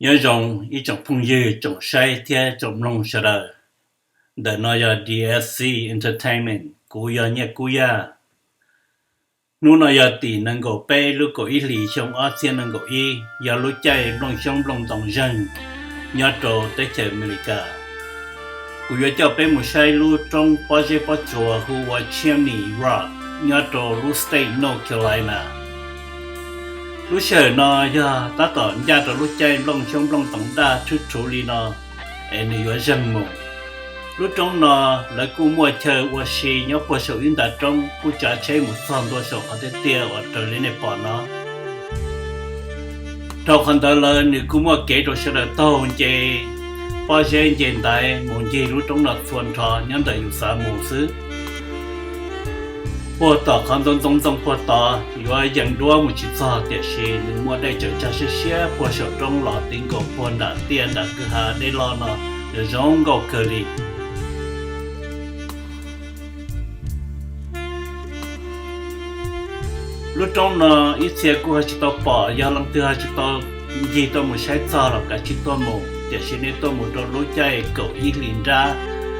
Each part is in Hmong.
Nyob zoo ib tsoom phooj ywg, tsoom saib thiab tsoom mloog sawv daws. Ntawm no yog D S C Entertainment, kuv yog Nyiaj Kub Yaj. Hnub no yog tim nees nkaum peb lub kaum ib hlis xyoo ob txhiab nees nkaum ib, yog lub caij nplooj xyoob nplooj ntoos zeeg nyob rau teb chaws Amelikas. Kuv yuav coj peb mus saib lub roob pob zeb pob tsuas hu ua Chimney Rock nyob rau lub state North Carolina. Lub sij hawm no yog tab tom ncaj rau lub caij nplooj xyoob nplooj ntoos daj rhuv rhuv li no, es nws yuav zeeg mus. Lub roob no lawv kuj muaj chaw ua si nyob puag saum ib nta roob, kuj tsav tsheb mus txog ntua saum qhov tiaj tiaj uas raws li nej pom no. Dhau qhov ntawd lawm nws kuj muaj kev rau sawv daws taug nce pob zeb nce ntaiv mus ncig lub roob no txhua nrho nyob ntawm yus xav mus xwb. Puag tom qhov ntxoov ntxoo ntxoo puag tod yuav yees duab mus tsis txog, tiam sis nws muaj dej tsaws tsag siab siab puag saum roob los ti nkaus puag nram tiaj nram kwj ha dej loj no, zoo nkauj kawg li. Lub roob no ib txhia kuj ho tsis tau pom, yog leej twg ho tsis tau ncig tuaj mus saib txog los kav tsij tuaj mus, tiam sis nej tuaj mus rau lub caij kaum ib hlis nrab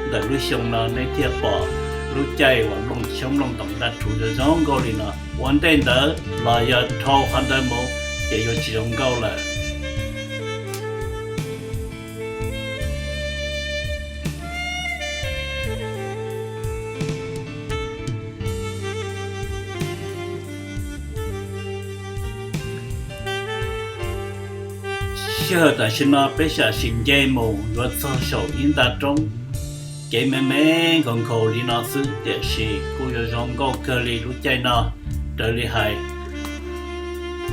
ntawm lub xyoo no nej thiaj pom lub caij uas nplooj xyoob nplooj ntoos daj rhuv zoo zoo nkauj li no. Ua ntej ntawd los yog dhau qhov ntawd mus ces yuav tsis zoo nkauj lawm. Sij hawm tam sim no peb sam sim nce mus yuav txog saum ib nta roob. Kev me me nkaus nkaus li no xwb, tiam sis kuj yuav zoo nkauj kawg li lub caij no. Raws li hais,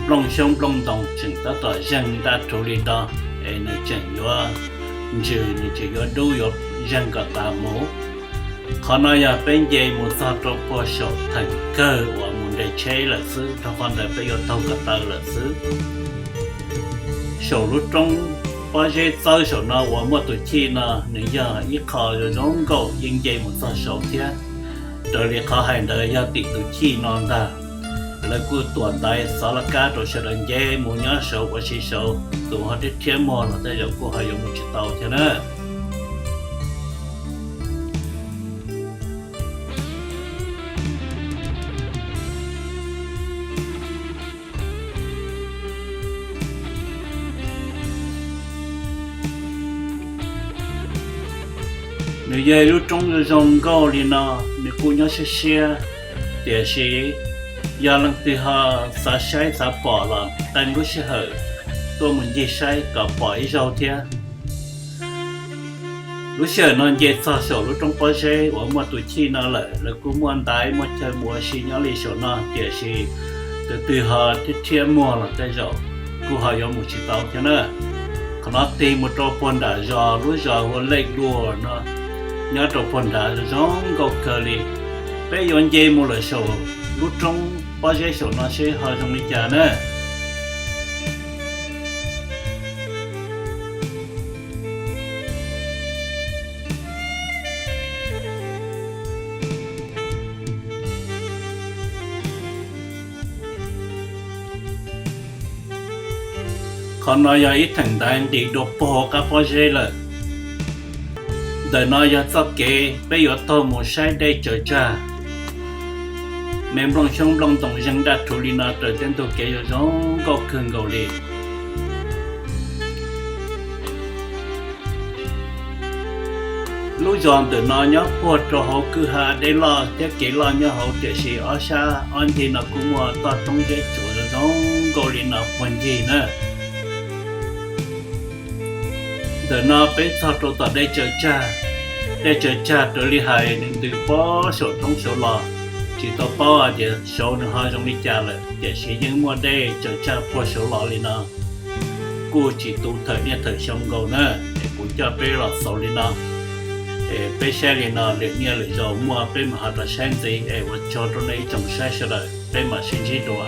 nplooj xyoob nplooj ntoos tseem tab tom zeeg daj rhuv li no, es nws tseem yuav ntsws, nws tseem yuav dub yuav zeeg kom tas mus. Qhov no yog peb nce mus txog rau puag saum theem kawg uas mus nres tsheb lawm xwb, rau qhov ntawd peb yuav taug ko taw lawm xwb. Saum lub roob pob zeb txawb saum no uas muaj tus chij no, nws yog ib qho zoo zoo nkauj yeej nce mus txog saud thiab. Raws li qhov hais ntawd yog tim tus chij no ntag. Lawv kuj tuam ntaiv xov laj kab rau sawv daws nce mus nyob saud ua si saud, tus ho rhiab rhiab muag los tej zaum kuj ho yuav mus tsis tau thiab na. Nws yog ib lub roob zoo zoo nkauj li no, nws kuj nyob siab siab, tiam sis yog leej twg ho xav saib xav pom los teem lub sij hawm tuaj mus ncig saib kom pom ib zaug thiab. Lub sij hawm no nce txog saum lub roob pob zeb uas muaj tus chij no lawm, lawv kuj muaj ntaiv muaj chaw mus ua si nyob li saum no, tiam sis tus twg ho rhiab rhiab muag los tej zaum kuj ho yuav mus tsis tau thiab na. Qhov no tig mus rau puag nram zos, lub zos hu ua Lake Lure no, nyob rau puag nrad zoo nkauj kawg li. Peb yuav nce mus lawm saum lub roob pob zeb saum no seb ho zoo li cas na. Qhov no yog ib theem ntaiv nqis dua puag hauv qab pob zeb lawm. Ntawm no yog txoj kev peb yuav taug mus saib dej tsaws tsag. Me nplooj xyoob nplooj ntoos zeeg daj rhuv li no raws tej ntug kev yuav zoo nkauj kawg nkaus li. Lub zos ntawm no nyob puag rau hauv kwj ha dej loj thiab kev loj nyob hauv, tiam sis ob sab ob ncig no kuj muaj toj roob zeb tsuas zoo zoo nkauj li no puag ncig na. Ntawm no peb txog rau tom dej tsaws tsag. Dej tsaws tsag raws li hais nws ntws puag saum roob saud los, tsis tau paub hais tias saud nws ho zoo li cas lawm, tiam sis yeej muaj dej tsaws tsag puag saud los li no. Kuj tsis tu thawm niaj thawm xyoo nkaus na, es kuv coj peb los xaus li no. Es peb saib li no lwm niaj lwm zaus muaj peb mam ho rov saib ntxiv, es ua tsaug rau nej ib tsoom saib sawv daws, peb mam sib ntsib dua.